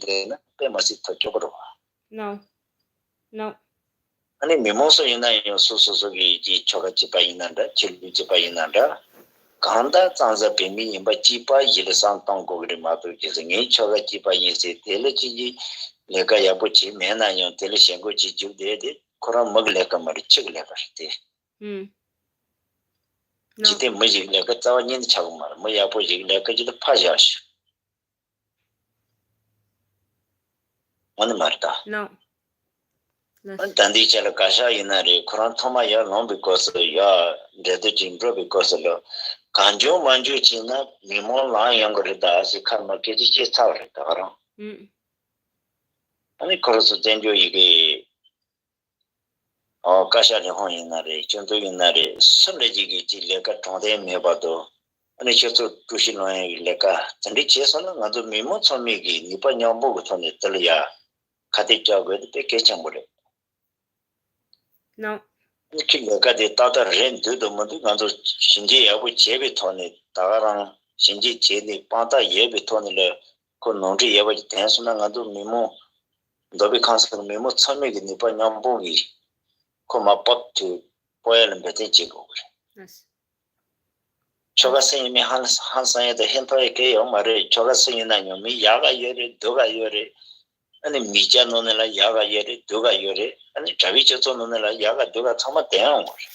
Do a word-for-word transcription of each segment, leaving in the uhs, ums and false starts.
བསྡད་ན་དཔེ་མ་སྲིད་ཐོ་སྐྱོ་པོ་རེད་བ། No. No. ཨ་ནི་མི་མང་སུ་ཡིན་ན་ཡང་སོ་སོ་སོ་གི་ཀྱི་ཆོལ་ཁ་གཅིག་པ་ཡིན་ན་འདྲ། ཆོས་ལུགས་གཅིག་པ་ཡིན་ན་འདྲ། གང་ལྟར་ཙང་ཙ་བོད་མི་ཡིན་པ་གཅིག་པ་ཡིན་ལ་བསམ་གཏོང་དགོས་ཀྱི་རེད་མ་གཏོགས། ཁྱེད་ཚོ་ངའི་ཆོལ་ཁ་གཅིག་པ་ཡིན་ཟེར་དེ་ལ་ཅིག་གི་ལས་ཀ་ཡག་པོ་བྱེད་མེད་ན་ཡང་དེ་ལ་ཞེན་ཁོག་ཅིག་རྒྱུགས་བསྡད་དེ་ཁོ་རང་མི་གི་ལས་ཀ་མ་རེད། ཁྱི་གི་ལས་ཀ་རེད་དེ། ཨུམ། ཅི་སྟེ་མི་ཞིག་ལས་ཀ་རྩ་བ་ཉིད་ནས་ཆགས་ཀྱི་མ་རེད། མི་ཡག་པོ་ཞིག་ལས་ཀ་ཅི་ལྟར་ཕར་བཞག་ཤོག་འོ་ནི་མ་རེད་ད། No. ཨ་ད་འདིའི་ཆ་ལ་བཀའ་ཤག་ཡིན་ན་རེད། ཁོ་རང་ཐོག་མ་ཡར་ལངས་པའི་སྐབས་སུ་ཡར་འབྲེལ་གཏོགས་ཅིག་འགྲོ་བའི་སྐབས་སུ་ལ་གང་བྱུང་མང་བྱུང་བྱས་ན་མི་མང་ལངས་ཡོང་གི་རེད་ད་ཟེར་ཁ་མ་སྐད་ཆ་བཤད་ཚར་བ་རེད་ད་ག་རང་། ཨུམ། ཨ་ནི་ཁོ་རང་ཚོ་བཙན་བྱོལ་ཡི་གེ་ཨོ་བཀའ་ཤག་ལས་ཁུངས་ཡིན་ན་རེད། སྤྱི་འཐུས་ཡིན་ན་རེད། སུ་འདྲ་ཅིག་གིས་ཅིག་ལས་ཀ་དྲང་བདེན་མེད་པ་དང་། ཨ་ནི་སྤྱི་ཚོགས་དཀྲུག་ཤིང་སློང་ཡག་གི་ལས་ཀ་དེ་འདྲ་བྱས་སོང་ན་ང་ཚོ་མི་མང་ཚང་མས་ཀྱི་ནུས་པ་མཉམ་སྤུངས་ཀྱི་ཐོག་ནས་དེ་ལ་ཡ་ཁ་གཏད་བཅག་དགོས་དེ་དཔེ་གལ་ཆེན་པོ་རེད། No. ཨ་ནི་ཁྱི་ལས་ཀ་དེ་ཏག་ཏག་རེད་འདུག་དང་མི་འདུག་ང་ཚོ་ཞིབ་འཇུག་ཡག་པོ་བྱས་པའི་ཐོག་ནས། ད་ག་རང་ཞིབ་འཇུག་བྱས་ནས་དཔང་རྟགས་ཡོད་པའི་ཐོག་ནས་ལ་ཁོ་ནོར་འཁྲུལ་ཡོད་པ་ཅིག་བསྟན་སོང་ན་ང་ཚོ་མི་མང་མདོ་དབུས་ཁམས་གསུམ་གྱི་མི་མང་ཚང་མས་ཀྱི་ནུས་པ་མཉམ་སྤུངས་ཀྱིས་ཁོ་མར་ཕབ་དུས་སྤོ་ཡག་ལ་འབད་བརྩོན་བྱེད་དགོས་ཀྱི་རེད། ལགས་སོ། ཆོལ་ཁ་སུ་ཡིན་མིན་ཧང་ཧང་སང་ཡག་དང་ཧན་ཐོག་ཡག་གང་ཡང་ཡོད་མ་རེད། ཆོལ་ཁ་སུ་ཡིན་ན་ཡང་མི་ཡག་ག་ཡོད་རེད། སྡུག་ག་ཡོད་རེད། ཨ་ནི་མི་སྐྱ་ནང་ནས་ལ་ཡག་ག་ཡོད་རེད། སྡུག་ག་ཡོད་རེད། ཨ་ནི་དྲ་བའི་སྤྱི་ཚོགས་ནང་ནས་ལ་ཡག་ག་སྡུག་ག་ཚང་མ་བསྡད་ཡོང་གི་རེད།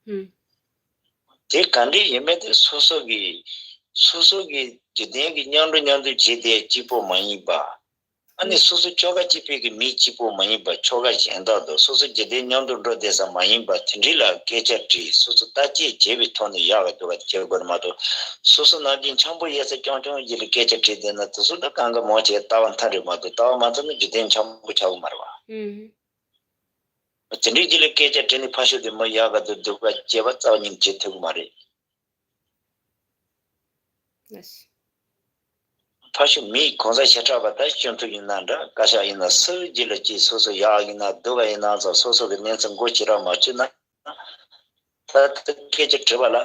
ཧུམ། དེ་ག་འདྲ་ཡིན་མིན་དེ་སོ་སོ་གི་སོ་སོ་གི་འཇིག་རྟེན་གྱི་མཉམ་འགྲོ་མཉམ་འདུག་བྱེད་དེ་གཅིག་པོ་མ་ཡིན་པ། ཨ་ནི་སོ་སོ་ཆོལ་ཁ་གཅིག་པའི་གི་མི་གཅིག་པོ་མ་ཡིན་པ། ཆོལ་ཁ་གཞན་དག་དང་སོ་སོ་འཇིག་རྟེན་མཉམ་དུ་འགྲོ་བསྡད་ས་མ་ཡིན་པ་དེ་འདྲ་ལ་སྐད་ཆ་དྲིས། སོ་སོ་བརྟག་དཔྱད་བྱས་པའི་ཐོག་ནས་ཡག་ག་སྡུག་ག་བྱེད་དགོས་རེད་མ་གཏོགས། སོ་སོ་ནང་བཞིན་འཆམ་པོ་ཡོད་ས་རྐྱང་རྐྱང་ཅིག་ལ་སྐད་ཆ་དྲིས་བསྡད་ན་དེ་ཚོ་ད་གང་ག་མང་ཆེ་ལྟ་བ་མཐའ་རེད་མ་གཏོགས། ལྟ་བ་མ་མཐའ་ན་འཇིག་རྟེན་འཆམ་པོ་ཆགས་ཀྱི་མ་རེད་བ། ཨུམ། དེ་འདྲའི་ཅིག་ལ་སྐད་ཆ་དྲིས་ནས་ཕར་ཞོག་དེ་མི་ཡག་ག་འདུག་སྡུག་ག་བྱས་པ་རྩ་བ་ཉིད་ནས་བྱེད་ཐུབ་ཀྱི་མ་རེད། ལགས་སོ། ཕར་ཞོག་མི་གང་ཟག་བྱེ་བྲག་པ་ད་སྤྱི་འཐུས་ཡིན་ན་འདྲ། བཀའ་ཤག་ཡིན་ན། སུ་ཅིག་ལ་ཅིག་སོ་སོ་ཡག་ཡིན་ན་སྡུག་ག་ཡིན་ན་ཙང་སོ་སོ་གི་གནས་ཚུལ་མགོ་ཅིག་ར་མ་ཆོད་ན། ད་ལྟ་སྐད་ཆ་དྲིས་པ་ལ་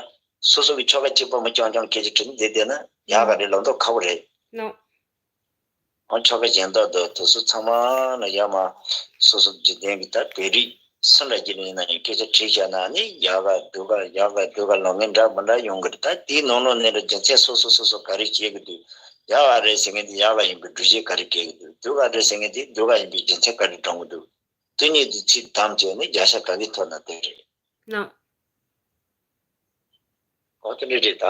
སོ་སོ་གི་ཆོལ་ཁ་གཅིག་པ་མི་རྐྱང་རྐྱང་སྐད་ཆ་དྲིས་ནས་བསྡད་བསྡད་ན་ཡག་ག་རེད་ལབ་མདོག་ཁ་པོ་རེད། ནོ། ཨ་ཆོལ་ཁ་གཞན་དག་དང་དེ་ཚོ་ཚང་མ་ལ་ཡར་མར་སོ་སོ་འཇིག་རྟེན་གྱི་ད་བོད་རིགས་སུ་འདྲ་ཅིག་ལ་ཡིན་ན་ཡང་སྐད་ཆ་དྲིས་བཞག་ན་ནི་ཡག་ག་སྡུག་ག་ཡག་ག་སྡུག་ག་ལབ་མཁན་འདྲ་མི་འདྲ་ཡོང་གི་རེད། ད་དེའི་ནང་ལོགས་ནས་ལ་རྒྱུ་མཚན་སོ་སོ་སོ་སོ་ག་རེ་བྱེད་ཀྱི་འདུག་ཡག་ག་རེད་ཟེར་མཁན་དེ་ཡག་ག་ཡིན་པའི་སྒྲུབ་བྱེད་ག་རེ་བཀལ་གྱི་འདུག་སྡུག་ག་རེད་ཟེར་མཁན་དེ་སྡུག་ག་ཡིན་པའི་རྒྱུ་མཚན་ག་རེ་བགྲང་གི་འདུག་དེ་གཉིས་དེ་ཚིག་དམ་བཅས་ནས་བརྒྱ་ཆ་ག་གི་ཐོག་ན་བསྡད་རེད། ནོ། ཨོ་དེ་འདྲ་རེད་ད།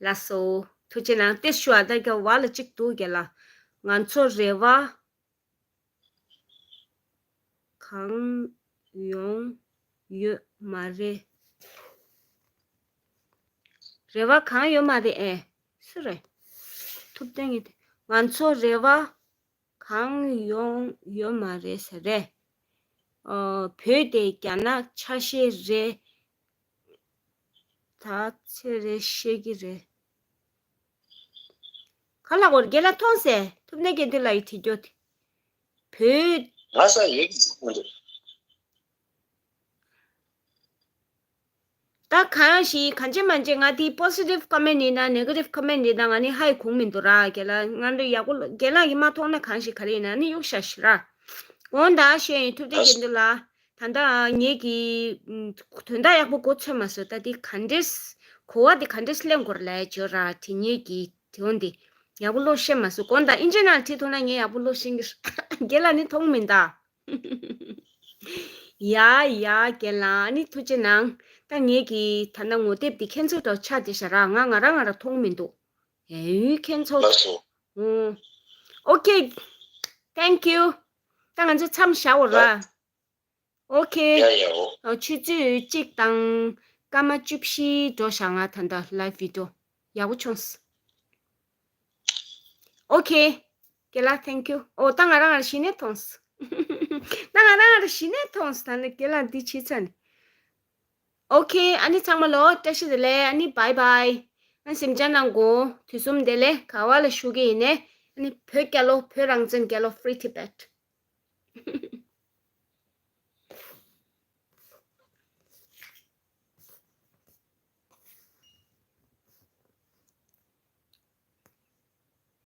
ལགས་སོ། ཐུགས་རྗེ་གནང་། ཏེ་ཞུ་བ་ད་རྒྱ་བ་ལ་གཅིག་འདུག་རྒན་ལགས། ང་ཚོ་རེ་བ་གང་ཡོང་ཡོད་མ་རེད། རེ་བ་གང་ཡོད་མ་རེད་ཨེ། སུ་རེད། ཐུབ་བསྟན་གྱི། ང་ཚོ་རེ་བ་གང་ཡོང་ཡོད་མ་རེད་ཟེར་རེད། ཨོ། བོད་དེ་རྒྱ་ནག་ཆ་ཤས་རེད། ད་ཚེ་རེད་ཤེས་ཀྱི་རེད། ག་ལ་གོར་རྒན་ལགས་མཐོང་ཟེར། ཐུབ་བསྟན་དགེ་འདུན་ལགས་ཡི་དྲི་རྒྱུ་དེ། བོད། ང་ས་ཡིག་མི་འདུག་ད་གང་ཞིག་གང་བྱེད་མ་བྱེད་ང་དེའི་positive comment ཡིན་ན་negative comment ཡིན་ན་ང་ནི་ཧ་ཡི་གོང་མི་འདུག་ར། རྒན་ལགས་ང་འདི་ཡག་པོ་རྒན་ལགས་ཀྱིས་མ་མཐོང་ན་གང་ཞིག་ག་རེ་ཡིན་ན་ནི་གཡུག་བཞག་ཞིག་ར། འོ་ད་ཤེས་ཡིན་ཐུབ་བསྟན་དགེ་འདུན་ལགས། ད་ལྟ་ངེད་ཀྱིས་དོན་དག་ཡག་པོ་གོ་ཚོད་མ་སོང་། ད་དེ་ག་འདྲས་གོ་བ་དེ་ག་འདྲས་ལེན་དགོས་ར་ལས་བརྗོད་ར་དེ་ངེད་ཀྱིས་དེ་འོན་ཏེ་ཡག་པོ་ཀློག་ཤེས་མ་སོང་། དགོངས་དག་ཨིན་ཇི་ནང་བྲིས་ཐུབ་ན་ངས་ཡག་པོ་ཀློག་ཤེས་ཀྱི་རེད། རྒན་ལགས་ནི་མཐོང་མིན་ད། ཡ་ཡ་རྒན་ལགས་ནི་ཐུགས་རྗེ་གནང་། ད་ངེད་ཀྱིས་ད་ལྟ་ངོ་དེབ་དེ་ཁྱེད་ཚོ་དང་ཆ་དེ་ཤ་ར་ང་ང་རང་ང་རང་མཐོང་མི་འདུག་ཨེ་ཁྱེད་ཚོ། ལགས་སོ། ཨོ། Okay. Thank you. ད་ང་ཚོ་མཚམས་བཞག་འོ་ར། Okay. ཡ་ཡ་འོ། ཨོ་ཆུ་ཚོད་གཅིག་དང་སྐར་མ་བཅུ་བཞི་འགྲོ་བཞག་ང་ད་ལྟ་live video ཡག་པོ་བྱུང་སོང་། Okay. རྒན་ལགས་thank you. ཨོ་ད་ང་རང་ང་རང་གཞི་ནས་མཐོང་སོང་། ད་ང་རང་ང་རང་གཞི་ནས་མཐོང་སོང་། ད་ནི་རྒན་ལགས་འདི་བྱེད་ཚར་ནས། Okay. ཨ་ནི་ཚང་མ་ལོ་བཀྲ་ཤིས་བདེ་ལེགས། ཨ་ནི་bye bye. ཨ་ནི་སེམས་ཅན་ནང་གོ་དུས་གསུམ་བདེ་ལེགས། ག་བ་ལ་བཞུགས་ཀྱི་ཡིན་ནའི་ཨ་ནི་བོད་རྒྱལ་ལོ། བོད་རང་བཙན་རྒྱལ་ལོ། Free Tibet.